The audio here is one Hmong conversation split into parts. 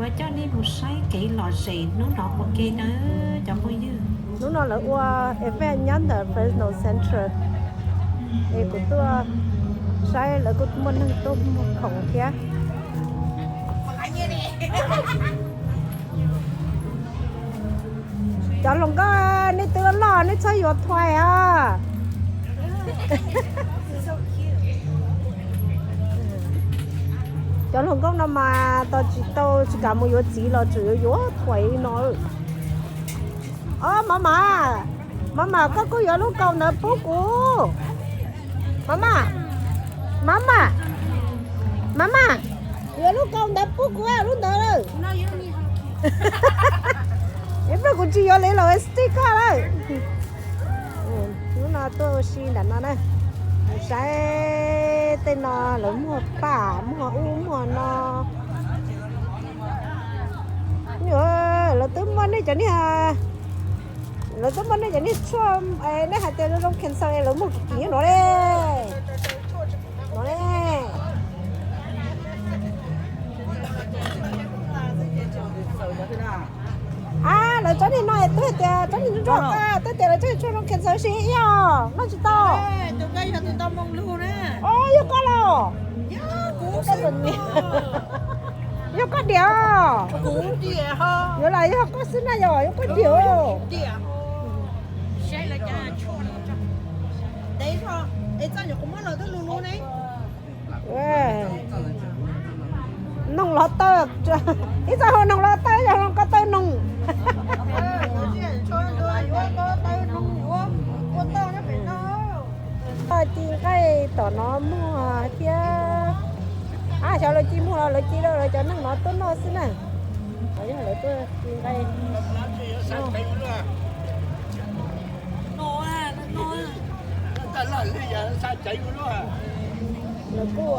Yuav coj nej mus saib kev lom zem hnub no ua ke nawb cov phooj ywg. Hnub no lawv ua event nyob ntawm Fresno Central, es kuv tuaj saib lawv kuj muaj neeg tuaj muag khoom thiab. Cov hluas nkauj, nej twb loj loj nej txhob yuav thuais os. Cov hluas nkauj no mas tos tsis tau tsis kam mus yuav txiv los tseem yuav yuav thuais li no. Os, Mama, Mama, koj kuj yuav lub kaus ntawd pub kuv. Mama, Mama, Mama, yuav lub kaus ntawd pub kuv lub ntawd. Ib pliag kuv tsis yuav li los stick koj lawm. Hnub no tuaj ua si nram no na, saib tej no lawv muag pam muag ub muag no. Lawv twb muaj nej cov niag, lawv twb muaj nej cov niag tshuaj, nej hais tias zoo zoo cancer es lawv muag kim kim nyob no le. No ne. A, lawv tsob niag no twb hais tias tsob niag ntsuag ntsuag ko, twb tias lawv tsob niag tshuaj zoo cancer si ib os, noj tsis tau. Os, yog koj los? Yog koj diam os? Yuav lam yog koj xwb na, yog yog koj diam. Noog los tawg, ib txoj hu noog los tawg, ib txoj hu ko tawg noog. Ci nqaij tom no muag thiab. A, xyov lawv ci muag los lawv ci rau lawv cov neeg no tuaj noj xwb na. Yog lawv tuaj ci nqaij. Lawv kuj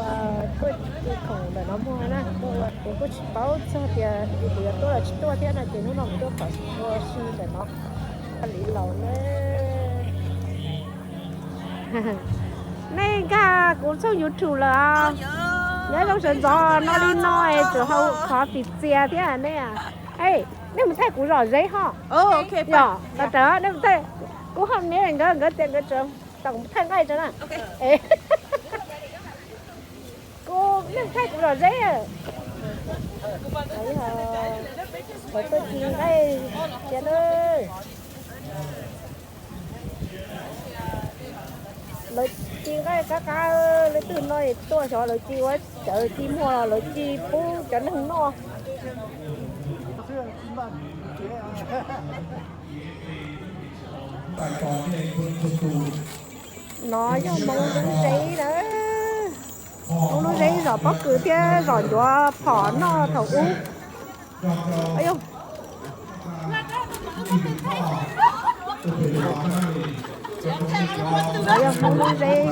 tuaj ci khoom ntawm no muag na, kuv kuj tsis paub txog tias kuv yuav tuaj los tsis tuaj thiab no ces hnub no kuv tuaj pom ua si ntawm no. Li laus na. Nej nkag kuv tshooj YouTube lawm os. Nyob zoo sawv ntxov no li no es tseem hau qhov pim txias thiab nej. Nej mus thaij kuv zom zeb ho. Yog, nej mus thaij, kuv ho me nkawd, nkawd tias nkawd tseem tau kuv mus thaij nqaij tso na. Kuv, nej mus thaij kuv zom zeb. Lawv tuaj ci nqaij thiab na. Lawv ci nqaij qab qab, leej twg no tuaj xyov lawv ci ua cawv ci muag los lawv ci pub cov neeg noj. No yog Hmoob lub zeb na. Hmoob lub zeb zom pob kws thiab zom ncuav phom noj thaum ub. No yog Hmoob lub zeb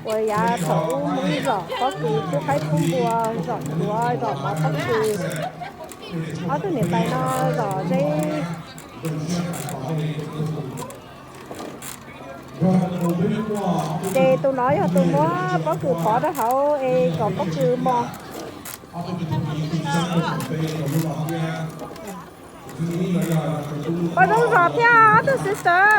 uas yav thaum ub Hmoob zom pob kws thiab qaib pub npua, zom ncuav zom mov pob kws. Ob tug niam tais no zom zeb. Ces tus no yog tus muab pob kws pov rau hauv es kom pob kws mos. Pov zoo zom thiab ob tug sister.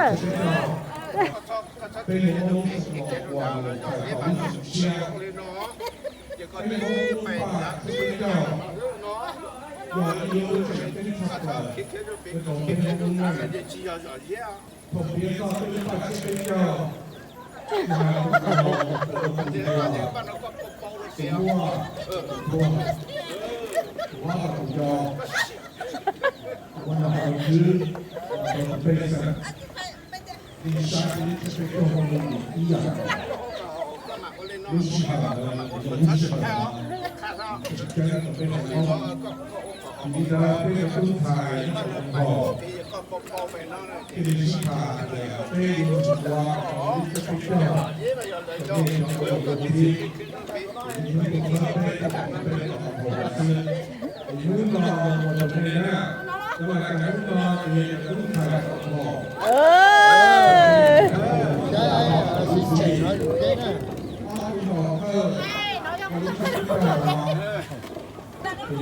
Ov,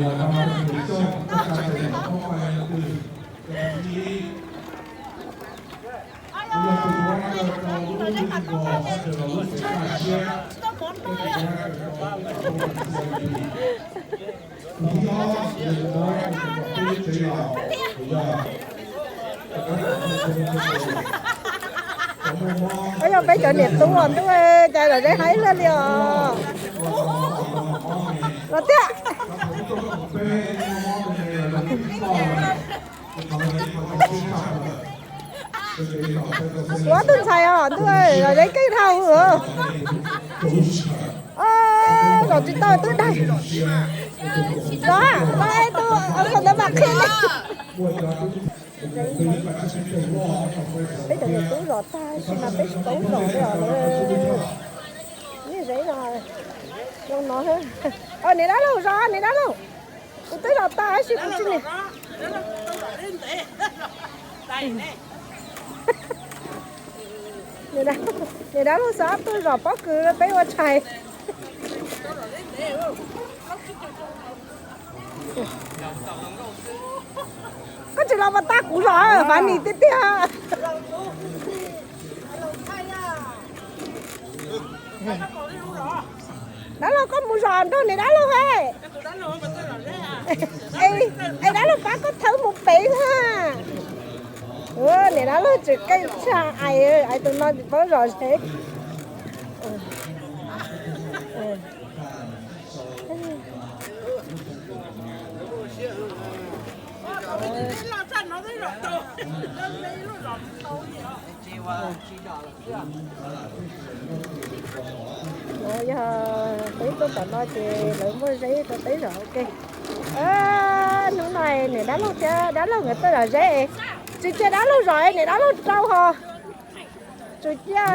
yog peb cov niam tub os ntuj, cas lom zeb haib luaj li os. Los tiag. Kuv ob tug ntxhais os ntuj, lom zeb keej dhau. Zom tsis tau twb daig. Zom, zom es tus, tus ntawd mam qhia. Peb cov niam tub zom tag sis mas peb tsis paub zom li os. Nej zeb no, zoo no. Niam dab laug zom, niam dab laug. Kuv twb zom tag tab sis kuv tsis niam. Niam dab laug xav tuaj zom pob kws peb ua tshais. Koj tsis los mas tab kuv zom, fav nis tiag tiag. Dab laug, koj mus zom nrog niam dab laug he. Es dab laug pab koj thawb mus pem na. Niam dab laug tseem keej tshaj ais, ais tus no tsis paub zom zeb. Yog peb tuaj tom no ces lawv muaj zeb rau peb zom. Ok, hnub no niam dab laug thiab dab laug nkawd tuaj zom zeb, tsis cia dab laug zom, niam dab laug rau ho. Tsis cia,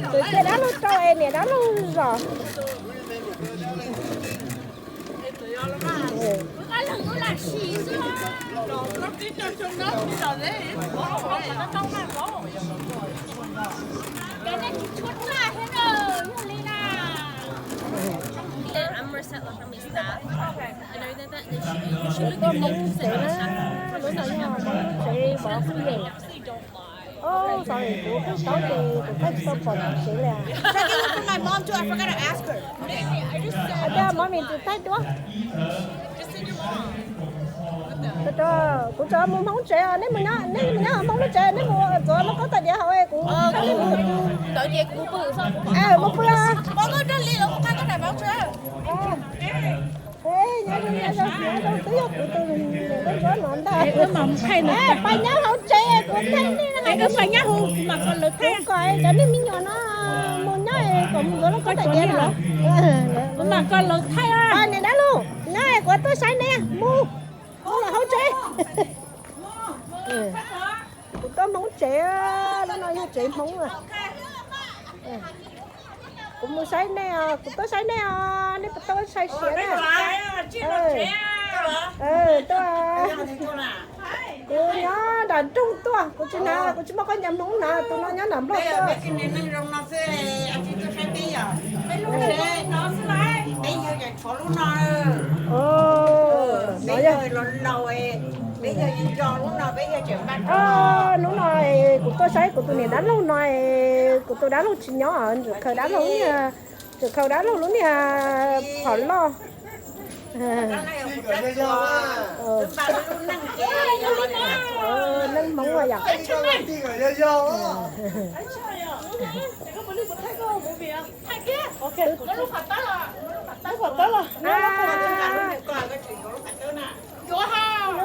tsis cia dab laug rau es niam dab laug zom. Tuaj Hmoob tsev na, lub no yog Hmoob lub tsev vov phooj ywg. Sorry, kuv pheej paub ces kuv pheej tsis tau pom tsev li. Mom, tsis thaij duab. Kuv tseem mus Hmoob tsev os, nej mus nyob, nej mus nyob Hmoob lub tsev, nej mus txov lub kaub tais diav hauv es kuv, mus pw. Mus pw. Nyob zoo, nyob zoo, twb yog kuv tus niam nkauj ntsuab no ntag. Pais nyob hauv tsev kuv thaij nej, pais nyob hauv kuv mam kom lawv thaij, kom nej me nyuam no mus nyob kom mus yuav lub kaub tais diav no. Kuv mam kom lawv thaij. Niam dab laug, nyob kuv tuaj saib nej, mus, mus lawm hauv tsev. Kuv tuaj Hmoob tsev, lub no yog tsev Hmoob. Kuv mus saib nej os, kuv tuaj saib nej os, nej puas tau sai siav na? Tuaj, kuv nyob nram nroog tuaj, kuv tsis hnav, kuv tsis muaj khaub ncaws Hmoob hnav, tus no nyob nram Nplog tuaj. Hnub no kuv tuaj saib kuv tus niam dab laug no, kuv tus dab laug tsis nyob, tseem khaws dab laug lub niag, tseem khaws dab laug lub niag phom loj. Neeg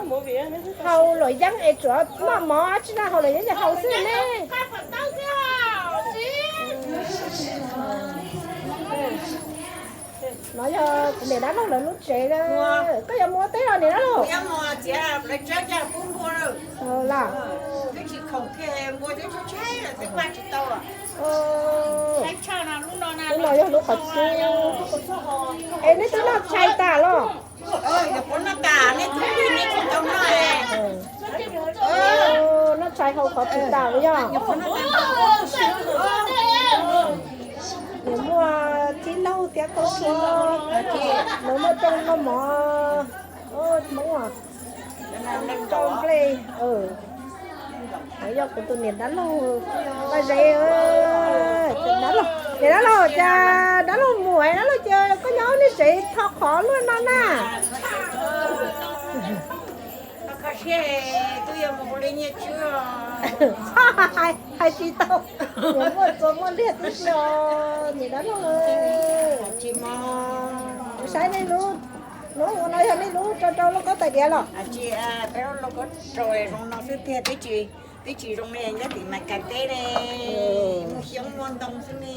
Hmoob yom. Hau luam yeeb es tsuav noj mov tsi na, hau luam yeeb ces hau xwb ne. No yog kuv niam dab laug lawv lub tsev. Koj yuav mus ua teb los niam dab laug? Los, lub no yog lub qhov cub. Es neb twb noj tshais tas los? Noj tshais hau qhov twg tas los yog? Niam muaj tib laug Thiab khaub tshuab, nws muaj rooj muaj mov, Hmoob, rau nplej. Yog kuv tus niam dab laug, dab laug, niam dab laug, cas dab laug muam dab laug ces koj nyob nej tsev tho qhov luaj no na. Hais tsis tau, yuav muaj txua muaj liag tib si os niam dab laug. Kuv saib nej lub, lub ua no yog nej lub rau rau lauj kaub tais diav los? Peb lub lauj kaub rau zoo no xwb tiag, twb tsis zoo li nyob tim Mas Kas teb li, muaj xyoob muaj ntoo xwb li.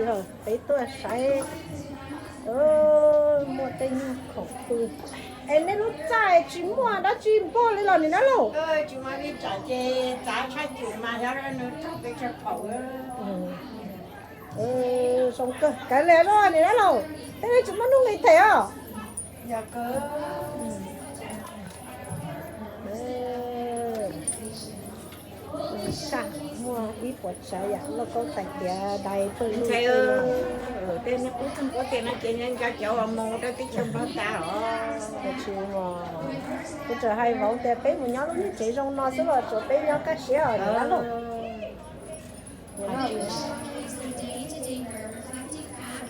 Yog peb tuaj saib, muaj tej nyuag khoom pw. Es nej lub txaj tsis muaj dab tsi npog li los niam dab laug? Tsis muaj li tsam ces txav tshaj cum mas yog nws rog pes tsawg phaum. Zoo kawg, kav liam zoj niam dab laug, tej tsis muaj nuj nqis them os. Saj muaj ib puas tsav yam lauj kaub tais diav dai pawg lug tej no. Tej neb qub txoog kuab tias no ces nco cov uas mus rau teb chaws npog tas os. Tsis, kuv txawm hais vauv tias peb mus nyob lub niag tsev zoo no xwb los tsuas peb nyob kaj siab os niam dab laug.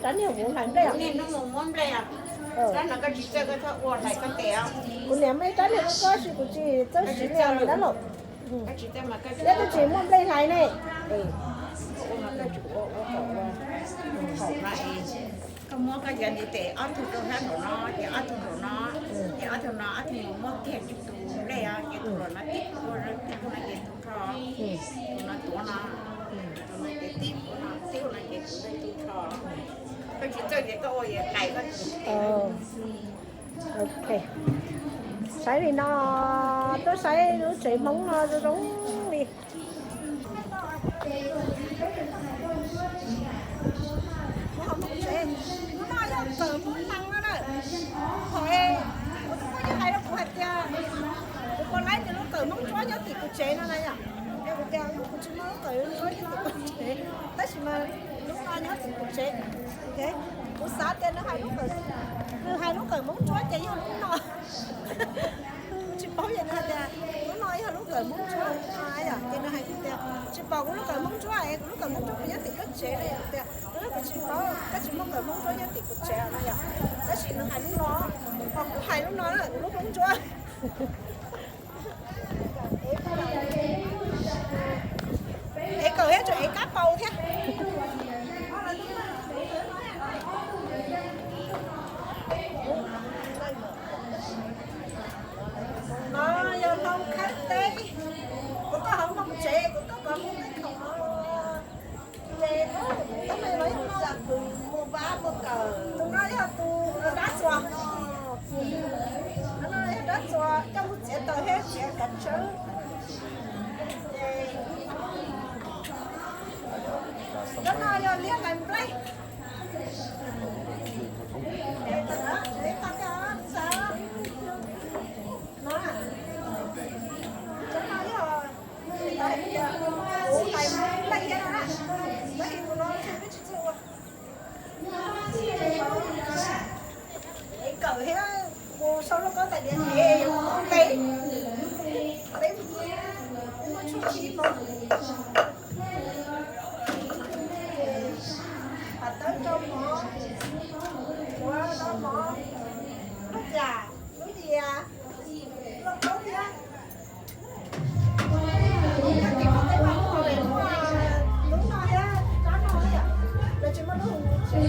Rab niag kuv hlais nplej os. Kuv niam muaj ib rab niag koj si kuv tsis txawj siv li os niam dab laug. Thiab twb tsis muaj nplej hlais ne. Koj muab koj cov ntiv tes ob tug rau sab nraum no, ces ob tug nraum no, ces ob tug no ob tug mus muab kiag tus nplej os, ces tus no tib ua, tib ua no ces tus rho, tus no tuav no, tus no ces tib ua no, tib ua no ces tus nplej tus rho. Koj tsis txawj ces koj ua yuav qais koj tus tes. Ok, saib li no, tuaj saib lub tsev Hmoob no zoo zoo li. Lub no yog kawm Hmoob nees no na. Thaum kuv twb muaj ib hais rau kuv hais tias kuv puas laib tias lub kawm Hmoob Ntsuab nyob tim kuv tsev no na yom. Es kuv tias kuv tsis muaj lub kawm Hmoob Ntsuab nyob tim kuv tsev, tab sis mas lub no nyob tim kuv tsev. Kuv xav tias nws hais lub kawm, nws hais lub kawm Hmoob Ntsuab ces yog lub no. Kuv tsis paub, ces nws hais tias lub no yog lub kawm Hmoob Ntsuab no yom, ces nws hais tias tsis pom kuv lub kawm Hmoob Ntsuab es kuv lub kawm Hmoob Ntsuab puas nyob tim koj tsev no yom. Tias kuv tsis paub, koj tsis muaj kawm Hmoob Ntsuab nyob tim kuv tsev no yom. Tab sis nws hais lub no, kuv hais lub no, kuv lub Hmoob Ntsuab. Ev kawm thiab tseem ev kab paus thiab. No yog hlau khawb teb, kuv tuaj hauv Hmoob tsev, kuv tuaj kov Hmoob teb khoom no. Ces tus no yog tus dab txuas, no yog dab txuas coj mus txiav taws thiab txiav kav tsawb. Ces tus no yog liab hlais nplej. Ev kawm thiab mus sau lub koj tais diav ces yuav mus teb, teb muaj tshuaj sib mov, pas tawb rau mov, ua rau mov, lub cas, lub yias, lub qub thiab. Lub no thiab rab no, lawv tsis muaj lub hu tsev.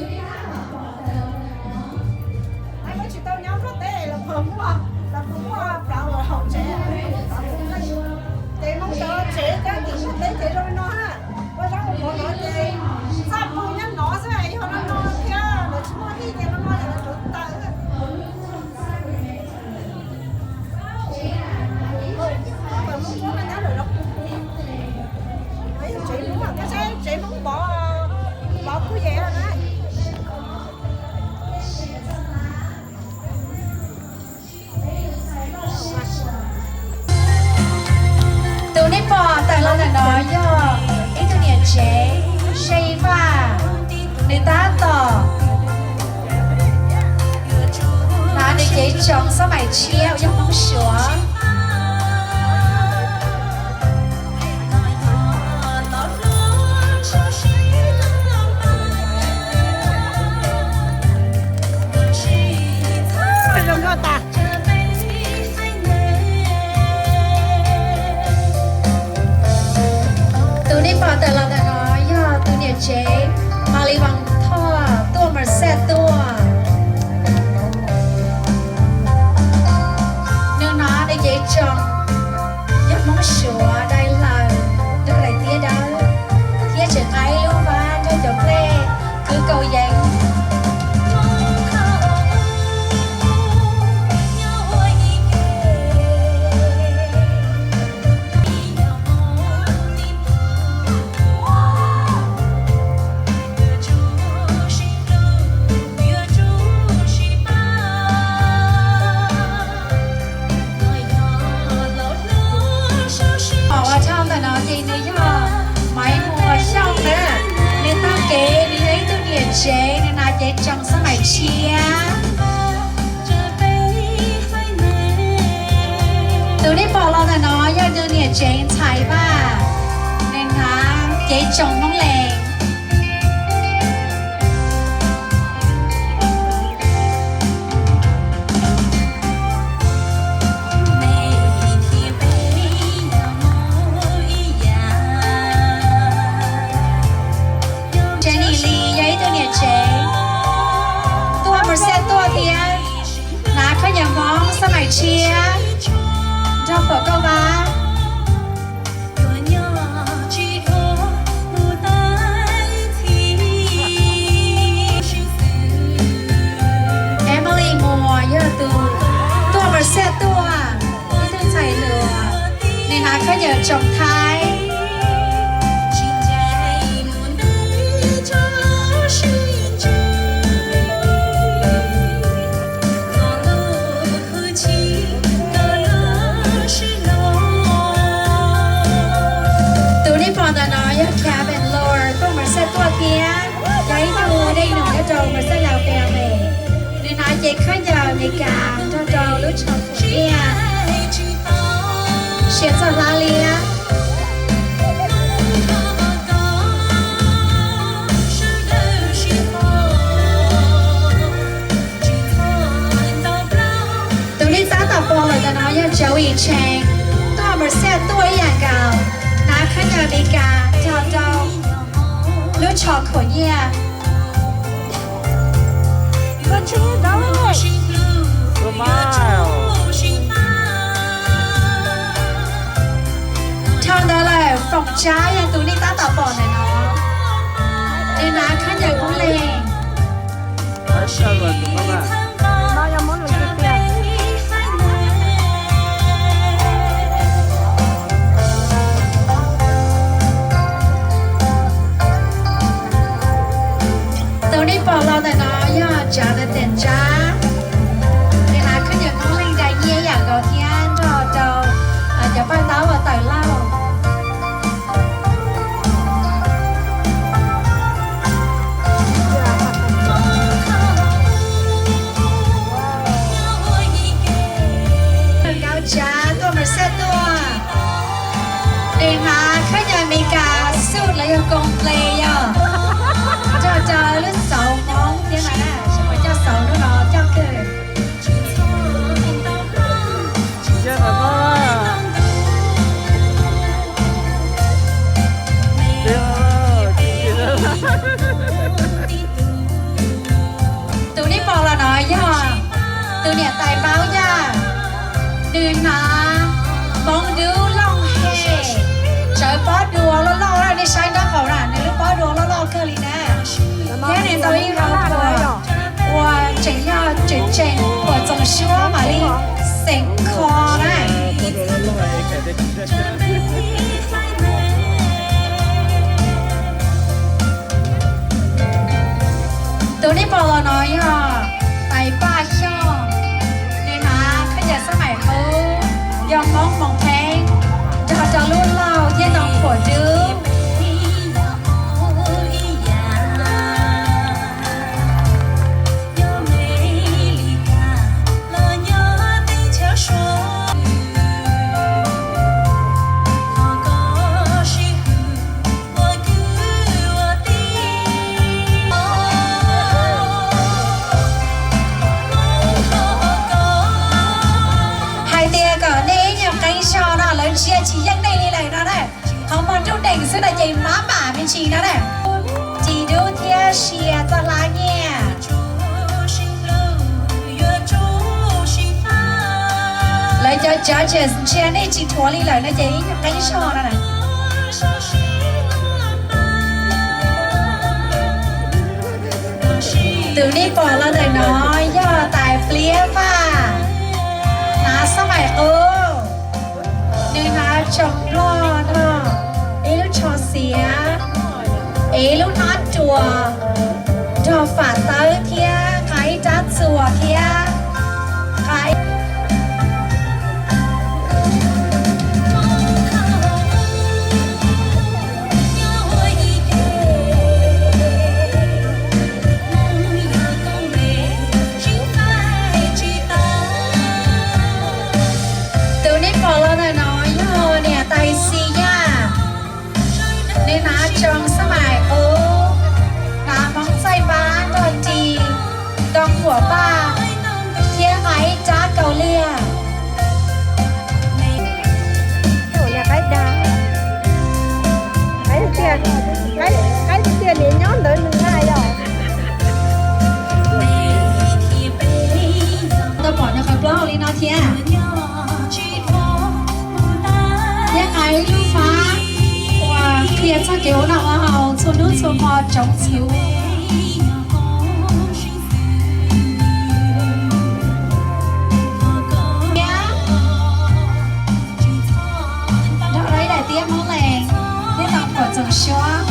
Lawv tsis tau nyob nruab teb los puas muaj, los puas muaj plawv hauv tsev. Ces Hmoob cov tsev cab tim nruab teb ces zoo li no na. Ua zaub ua mov no ces txaj pw nyob no xwb, yog no no thiab lawv tsis muaj hij ces no no yog lawv rauv taws. Kawm Hmoob Ntsuab no nyob lawm los, tsev Hmoob, koj saib tsev Hmoob Npov, Npov Kuj Yem na. Nws tab tom hnav nws cev tsoos xab maim tshiab uas yog Hmoob Suav. Tus nej pom tawm los ntawm no yog tus niam tsev Mali Vas Thoj tuaj Merced tuaj. Nws hnav nws cev tsoos yog Hmoob Suav, dai hlaws, nws daim tiab dawb, thiab tseem nqa ib lub vab nrog cov nplej kwv kaus yees. Qhov uas dhau ntawm no ces nws yog Maiv Muas Xyooj na. Nws taug kev, nws yog ib tug niam tsev, nws hnav cev tsoos xab maim tshiab. Tus nej pom los ntawm no yog tus niam tsev Ntxhais Vaj, nws hnav cev tsoos Hmoob Lees. Jenny Lee yog ib tug niam tsev tuaj Merced tuaj thiab, hnav khaub ncaws Hmoob xab maim tshiab nrog phuam kauj vab. Emily Muas yog tus tuaj Merced tuaj, ib tug ntxhais hluas, nws hnav khaub ncaws tsoos Thaib. Tus nej pom ntawm no yog Kevin Lord tuaj Merced tuaj thiab, yog ib tug dej num nyob rau Merced Las Vegas. Nws hnav cev khaub ncaws Amelikas nrog rau lub tsho khuam nyiaj, siab txog hlab liab. Tus nej tab tom pom lawm ntawm no yog Joey Chang tuaj Merced tuaj ib yam nkaus, hnav khaub ncaws Amelikas nrog rau lub tsho khuam nyiaj. Dhau ntawd lawm, Foom Tsab yog tus nej tab tom pom ntawm no, nws hnav khaub ncaws Hmoob Leeg. Tus nej pom los ntawm no yog Jonathan Tsab, nws hnav khaub ncaws Hmoob Leeg dai nyiaj ib yam nkaus thiab nrog rau cov paj ntaub uas tawm lauj. Nkauj Tsab tuaj Merced tuaj, nws hnav khaub ncaws Amelikas xub los yog koos ples yog nrog rau lub xauv Hmoob thiab mas na, seb puas coj xauv hnub no coj kawg. Tus nej pom los no yog tus niam tais Paub Yaj, nws hnav Hmoob Dub Looj Hem, tsawv pob dua loj loj, nej saib nraub qaum na, nws lub pob dua loj loj kawg li na. Thiab nws tau ib hau phuam uas tseem yog tseem tseem phuam txoos suab mam li xeem kho na. Tus nej pom los no yog tais Paj Xyooj, nws hnav khaub ncaws xab maim qub, yog Hmoob Moos Pheeb, nrog rau lub lauj thiab ntoo khuam dub. Tsis no na, ci dub thiab sia txoj hlab nyiaj. Lawv cov judges ntsia nej tsis dhuav li lawm no ces ib nyuag qeeb zog no na. Tus nej pom los ntawm no yog tais pliab vaj, hnav xab maim qub, nws hnav tsoos nplog nrog ib lub tsho xiav, ib lub hnab ruas, nrog fam tawb thiab nqa ib rab txuas thiab nqa Tus nej pom los ntawm no yog niam tais Xi Yaj, nws hnav tsoos xab maim qub, hnav hmoov txaij npab nrog ris ntoo huam paj thiab nqa ib rab kaus liag. Qaib tiag, qaib tiag, niam nyob ntawd nws na yog. Tau pom nws qhov plaub hau li no thiab. Thiab nqa ib lub fab uas qhia txoj kev ua noj ua haus txhua hnub txhua hmo tsoov txhuv. Thiab nrog rau ib daim tiab Hmoob Lees thiab tau pom Txoos Suab.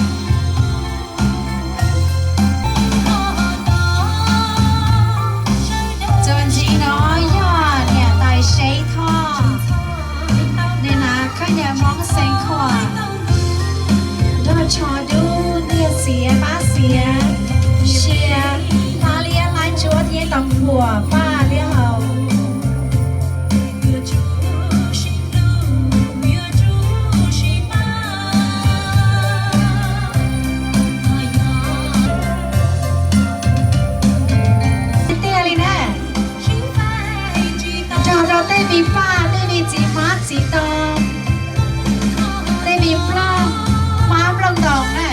Txuas ntxiv no yog niam tais Sev Thoj, nws hnav khaub ncaws Hmoob xeev khuam, nrog tsho dub, ntiag xiav, pab xiav, sia, hlab liab hlab ntsuab thiab ntoo huam paj liab hau. Tiag li na, nrog rau tej me paj, tej me txiv hmab txiv ntoo, tej me nplooj hmab nplooj ntoo na.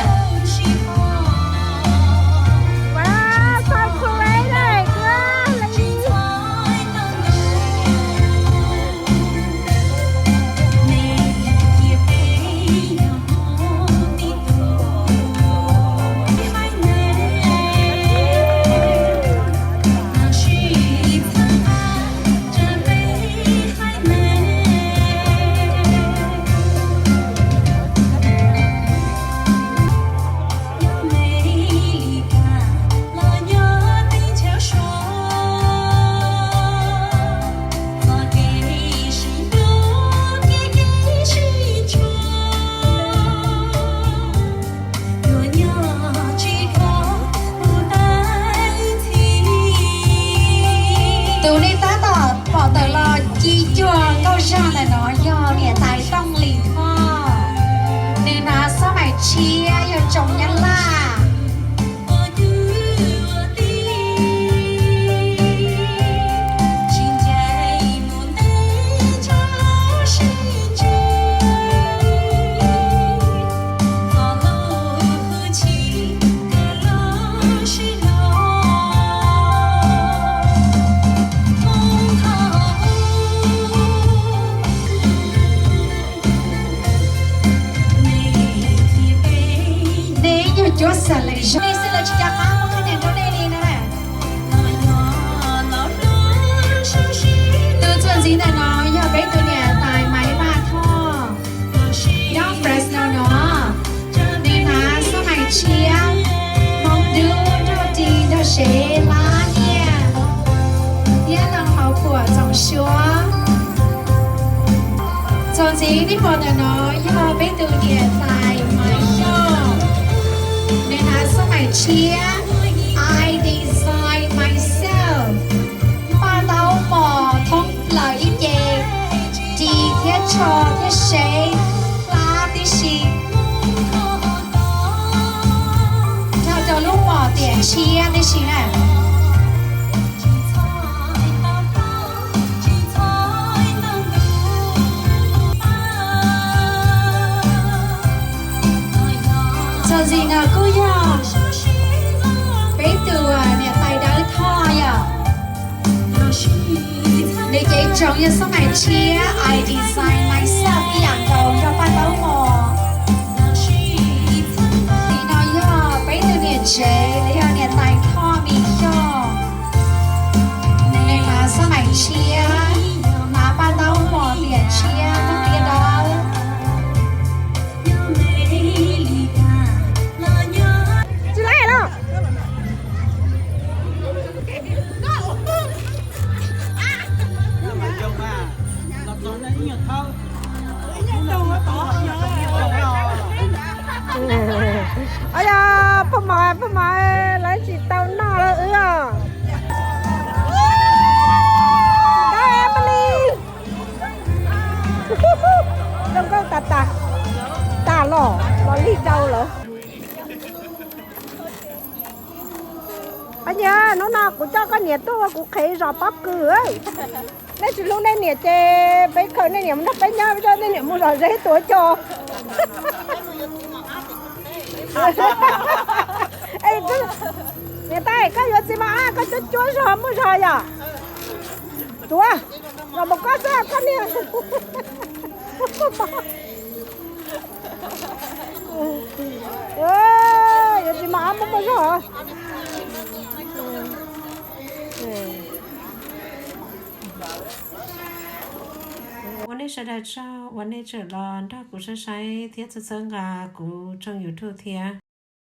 Tus nej tab tom pom tawm los ci cuag nkauj zag ntawm no yog niam tais Tooj Lis Thoj, nws hnav xab maim tshiab yog tsoos nyab laj. Nej ib nyuag cuab xam lees zoo, nej xwb lawv tsis nco qab muab khab nias rau nej li na. Tus txuas ntxiv ntawm no yog peb tus niam tais Maiv Vaj Thoj, nyob Fresno no. Nws hnav xab maim tshiab, hmoov dub nrog ris nrog sev hlab nyiaj thiab ntoo hauv kuam Txoos Suab. Txuas ntxiv nej pom ntawm no yog peb tus niam tais Maiv Yoj, nws hnav xab maim tshiab I design myself, paj taub mos thoob plaws ib ce, ris thiab tsho thiab sev hlab tib si, nrog rau lub mom tiam tshiab tib si na. Txog Tsoom yog xab maim tshiab, I design myself ib yam nkaus nrog paj taub hmo. Nim no yog peb tug niam tsev los yog niam tais Thoj Mim Xyooj. Nws hnav xab maim tshiab, hnav paj taub hmo tiam tshiab nyob qia dawb. Tsis laij los. Yog pog mos, pog mos, lawv tsis tau noj lawm wb os. Dab Emily. Zoo nkauj tas tas. Tas los los lig rau lawm. Pab Nyiag, hnub no kuv coj koj niam tuaj ua kuv qhev zos pob kws. Nej tsis hlub nej niam ces peb khaws nej niam mus nrog peb nyob, peb coj nej niam mus zom zeb tuav cos. Niam tais, koj yuav txiv mos ab koj cuab cuab zog muaj zog yom? Tuav, los mus koj xwb koj niam. Yuav txiv mos ab muaj muaj zog. Ua nej sawv daws tsaug uas nej tseem los nrog kuv saib saib thiab txhawb txhawb nqa kuv tshooj YouTube thiab.